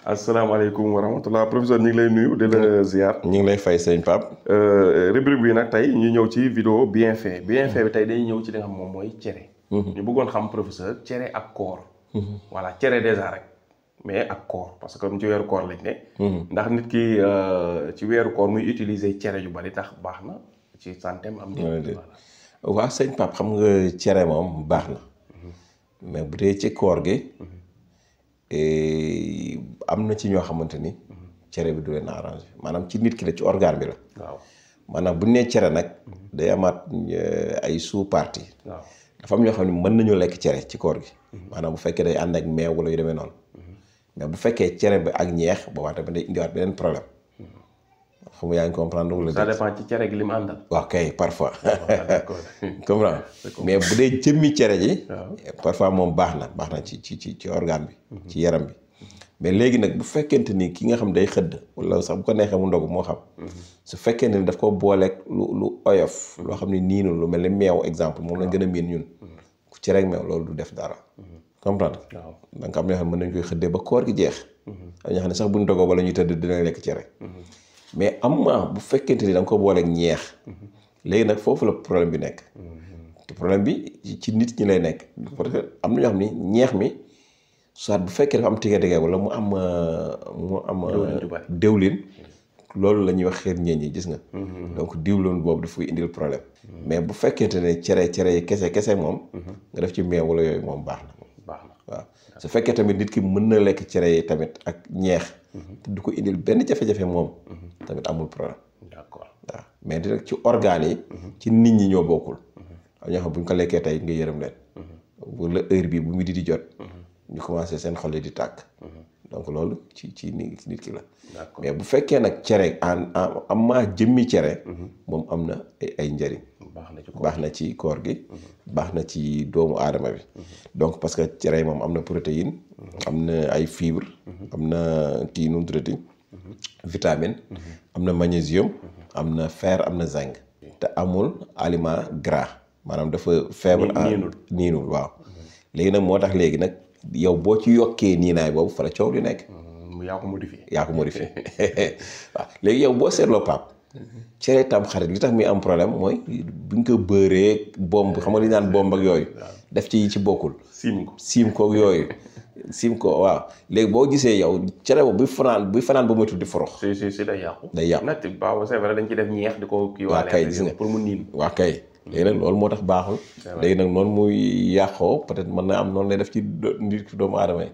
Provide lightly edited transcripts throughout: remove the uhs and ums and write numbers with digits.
asalaamaaleykum wa rahmatulah professeur ñu ngi lay nuyu di la ziar. ñu ngi lay fay sëñ Pape. rubrique bi nag tey ñu ñëw ci vidéo bienfait bienfait bi tey day ñëw ci li nga xam moom mooy cere. ñu bëggoon xam professeur cere ak koor. voilà cere déjà rek mais ak koor parce que comme ci weeru koor lañ ne. ndax nit ki ci weeru koor muy utiliser cere yu bari tax baax na ci santeem am. waaw sëñ Pape xam nga cere moom baax na. mais bu dee ci koor gi. am na ci ñoo xamante ni cere bi du leen arrangé maanaam ci nit ki la ci organe bi la. waaw maanaam bu nee cere nag day amaat ay sous partie. waaw dafa am ñoo xam ne mën nañoo lekk cere ci koor gi. maanaam bu fekkee day ànd ak meew wala yu demee noonu. mais bu fekkee cere bi ak ñeex boobaa tamit day indiwaat beneen problème. xam nga yaa ngi comprendre wala. ça dépend ci cere gi li mu àndal. waaw kay parfois. comprendre mais bu dee jëmmi cere ji. parfois moom baax na ci organe bi. ci yaram bi. mais léegi nag bu fekkente ni ki nga xam day xëdd wala sax bu ko neexee mu ndogu moo xam. su fekkee ne daf ko booleeg lu oyof. loo xam ne niinu lu mel ni meew exemple moom la gën a miin ñun. ku cere ak meew loolu du def dara. comprendre waaw donc am na ñoo xam ne mën nañu koy xëddee ba koor gi jeex. am ñoo xam ne sax buñ ndogoo wala ñuy tëdd dinañ lekk cere. mais bu fekkente ni da nga ko booleeg ñeex. léegi nag foofu la problème bi nekk. te problème bi ci nit ñi lay nekk. parce que am na ñoo xam ni ñeex mi soit bu fekkee dafa am tige wala mu am déwlin loolu la ñuy wax xeer ñeeñ ñi gis nga. donc diwlin boobu dafay indil problème. mais bu fekkente ne cere kese moom. nga def ci meew wala yooyu moom baax na. waaw su fekkee tamit nit ki mën na lekk cere yi tamit ak ñeex. te du ko indil benn jafe-jafe moom. tamit amul problème. d'accord waaw mais di nag ci organes yi. ci nit ñi ñoo bokkul. am ñoo xam bu ñu ko lekkee tey nga yërëm leen. wala heure bii bu midi di jot. ñu commencé seen xol yi di tàkk. donc loolu ci nit ki la. mais bu fekkee nag cere am maa jëmmi cere. moom am na ay njëriñ. baax na ci koor gi. baax na ci doomu aadama bi. donc parce que cere moom am na protéine. am na ay fibre. am na kii nu mu tuddati vitamine. am na magnésium. am na fer am na zinc. te amul aliment gras maanaam dafa faible. niinul waaw. léegi nag moo tax léegi nag yow boo ci yokkee niinaay boobu fa la coow li nekk. yaa ko modifié waaw léegi yow boo seetloo Pape. cere tam xarit li tax muy am problème mooy buñ ko bëeree bomb xam nga li naan bomb ak yooyu. def ci bokkul. siim ko yooyu. siim ko waaw léegi boo gisee yow cere boobu buy fanaan ba moytu di forox. si day yàqu. nag waaw c'est vrai dañ ci def ñeex di ko kii waa kay gis nga pour mu niin. waa kay léegi nag loolu moo tax baaxul. léegi nag noonu muy yàqoo peut-être mën na am noonu lay def ci nit ki doomu aadama yi.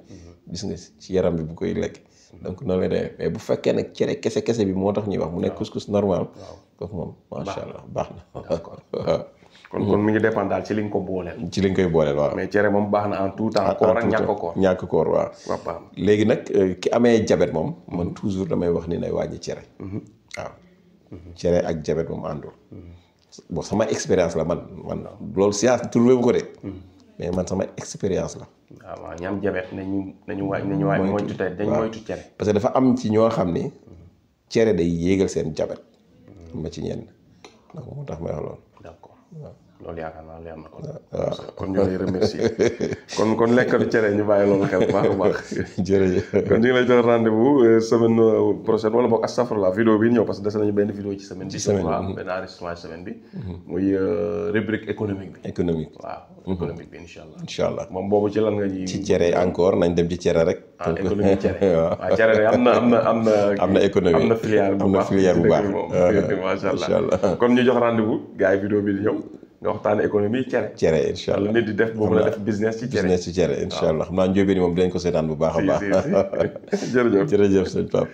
gis nga ci yaram bi bu koy lekk. donc noonu lay demee mais bu fekkee nag cere kese bi moo tax ñuy wax mu nekk couscous normal. kooku moom macha allah baax na. kon mi ngi dépendre daal ci li nga ko booleel. ci li nga koy booleel waaw. mais cere moom baax na en tout temps. koor ak ñàkk koor waaw. léegi nag ki amee jabet moom. man toujours damay wax ni nay wàññi cere. waaw cere ak jabet moom àndul. bon sama expérience la man loolu science trouvé bu ko de. mais man sama expérience la. waaw ñi am jabet nañu moytu cere. parce que dafa am ci ñoo xam ni cere day yéegal seen jabet. am na ci ñenn donc moo tax may wax loolu. d'accord waaw loolu yaakaar naa leer na kon. waaw kon ñu lay remercier kon lekkatu cere ñu bàyyi loolu xel baax a baax. jërëjëf kon ñu ngi lay jox rendez-vous semaine prochaine wala boog astafurlah vidéo bi ñëw parce que des nañu benn vidéo ci semaine bi. benn enregistrement ci semaine bi. muy rubrique économique bi. waaw économique bi incha allah. moom boobu ci lan nga ñuy. ci cere encore nañ dem ci cere rek. économie cere. waaw cere rek am na économie am na filière bu baax macha allah kon ñu jox rendez-vous gars yi vidéo bi di ñëw. nga waxtaane économie cere incha allah nit di def boobu la def business ci cere incha allah xam naa njóobeen moom dinañ ko seetaan bu baax a baax. jërëjëf sëñ Pape.